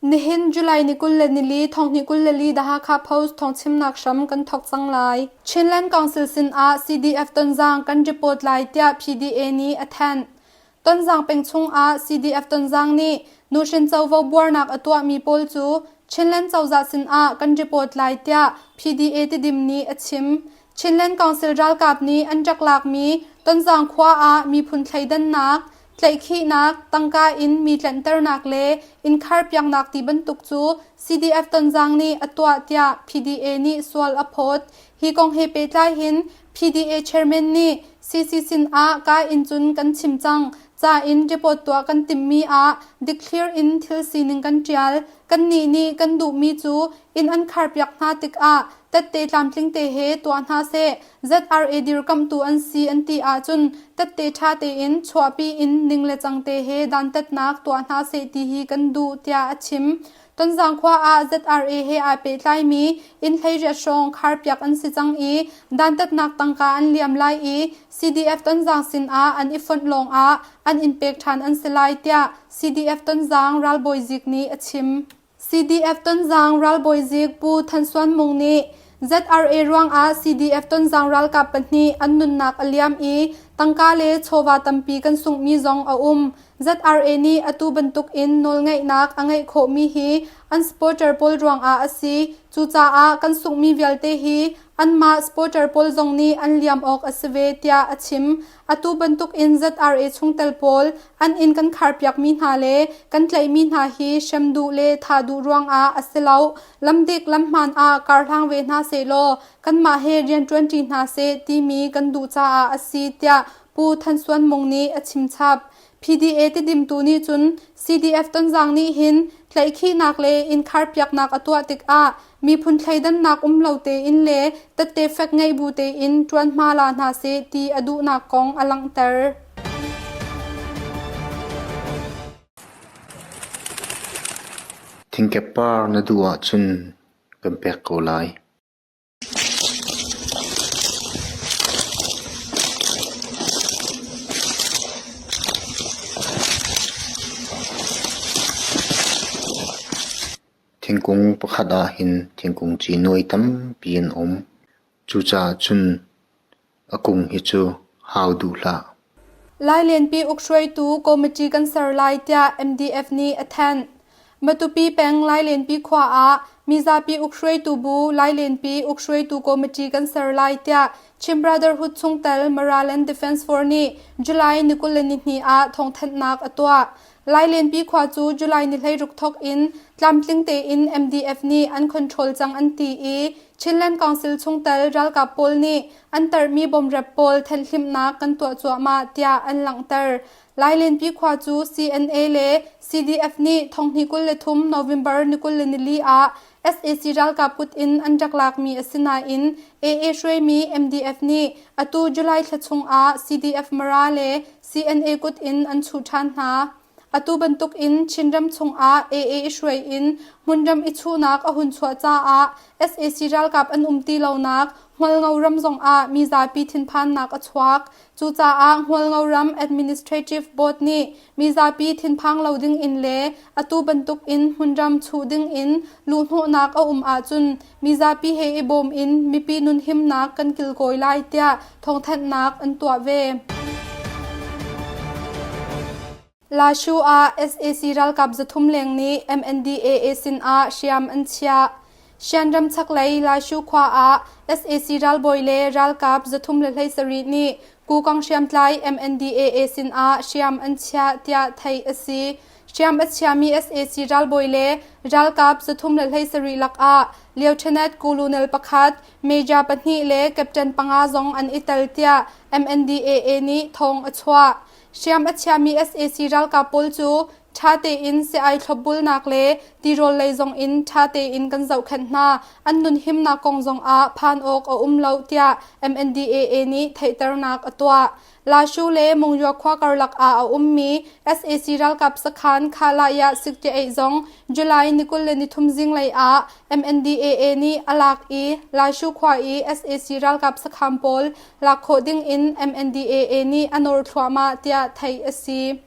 Nihin July ni 24 thonghnih 24 The Hakha Post thawngchimnak hram kan thawk cang lai. Chinland Council sin ah CDF Tonzang kan report lai tiah PDA nih a thanh. Tonzang peng chung ah CDF Tonzang nih nuhrin covo buarnak a tuahmi pawl cu Chinland cozah sin ah kan report lai tiah PDA Tidim nih a chim. Chinland Council ralkap nih an rak lakmi Tonzang khua ah miphun thleidannak, tlaihkhihnak, tangka in mi tlenhternak le inn kharpiaknak ti bantuk cu CDF Tonzang nih a tuah tiah PDA nih sual a phawt. Hi kong he pehtlai hin PDA chairman nih CC sin ah ka inn cun kan chim cang. Ca in report tuah kan timhmi ah dikthlir in thil sining kan ṭial. Kannih nih kan duhmi cu inn an kharpiak hna tikah tette tlamtling te he tuah hna seh. ZRA dirkamhtu an si an ti ahcun tette ṭha tein chuahpi in ning le cang te he dantatnak tuah hna seh ti hi kan duh tiah a chim. Tonzang khua ah ZRA he aa pehtlaimi inn 18 hrawng kharpiak an si cang i dantatnak tangka an liam lai i CDF Tonzang sin ah an i fonh lawng ah an inn pek ṭhan an si lai tiah CDF Tonzang ralbawi zik nih a chim. CDF Tonzang ralbawi zik Pu Than Suan Mung nih ZRA ruangah CDF Tonzang ralkap pahnih an nunnak a liam i tangka le chawva tampi kan sunghmi zong a um. ZRA nih atu bantuk in nawlngeihnak a ngeih khawhmi hi an supporter pawl ruangah a si. Cucaah kan sunghmi vialte hi anmah supporter pawl zong nih an liam awk a si ve tiah a chim. Atu bantuk in ZRA chungtel pawl an inn kan kharpiakmi hna le kan tlaihmi hna hi hrem duh le thah duh ruangah a si lo. Lamdik lamhmaan ah karhlang ve hna sehlaw kanmah he rianṭuanṭi hna seh timi kan duh caah a si tiah Pu Than Suan Mung nih a chimchap. PDA tidimtu nih cun CDF Tonzang nih hin tlaihkhihnak le inn kharpiaknak a tuah tikah miphun thleidannak um lo tein le tette fek ngeih bu tein ṭuanhma la hna seh ti a duhnak kong a langhter. Thingkep par na duh ahcun kan pek ko lai. Thingkung pakhat ah hin thingkung ci nuai tampi an um. Cucaah cun a kung hi cu hau duh hlah. Lailenpi ukhruaitu committee kan ser lai tiah MDF nih a thanh. Matupi peng Lailenpi khua ah mizapi ukhruaitu bu Lailenpi ukhruaitu committee kan ser lai tiah Chin Brotherhood chungtel Maraland Defense Force nih July ni 22 ah thawngthanhnak a tuah. Lailenpi khua cu July ni 16 thawk in tlamtling tein MDF nih an control cang an ti i Chinland Council chungtel ralkap pawl nih an tarhmi bomrep pawl thenhhlimhnak kan tuah cuahmah tiah an langhter. Lailenpi khua cu CNA le CDF nih thonghnih 23 November ni 24 ah sac ralkap kut in an rak lakmi a si nain AA hruaimi MDF nih atu July thla chung ah CDF Mara le CNA kut in an chuh ṭhan hna. Atu bantuk in Chinram chungah AA i hruai in hmunram i chuhnak a hun chuah caah sac ralkap an um ti lonak Hualngo ram zongah mizapi thinphannak a chuak. Cucaah Hualngo ram Administrative Board nih mizapi thinphang lo ding in le atu bantuk in hmunram chuh ding in luhhnawhnak a um ahcun mizapi he i bawm in mipi nunhimnak kan kilkawi lai tiah thawngthanhnak an tuah ve. Lashu ah sac ralkap 300 leng nih MNDAA sin ah hriam an chiah. Shan ram chaklei Lashu khua ah sac ralbawi le ralkap 317 nih Kukang hriamtlai MNDAA sin ah hriam an chiah tiah theih a si. Hriam a chiami sac ralbawi le ralkap 317 lakah Lieutenant Colonel pakhat, Major pahnih le Captain panga zong an i tel tiah MNDAA nih thawng a chuah. Hriam a chiami sac ralkap pawl cu ṭha tein si-ai thlopbulnak le tirawl lei zong in ṭha tein kan zohkhenh hna. An nunhimnak kong zongah phan awk a um lo tiah MNDAA nih theihternak a tuah. Lashu le Mungyo khua karlak ah a ummi sac ralkap sakhan Khalaya 68 zong July ni 23 zinglei ah MNDAA nih a lak i Lashu khua i sac ralkap sakhan pawl lak khawh ding in MNDAA nih a nawr thluahmah tiah theih a si.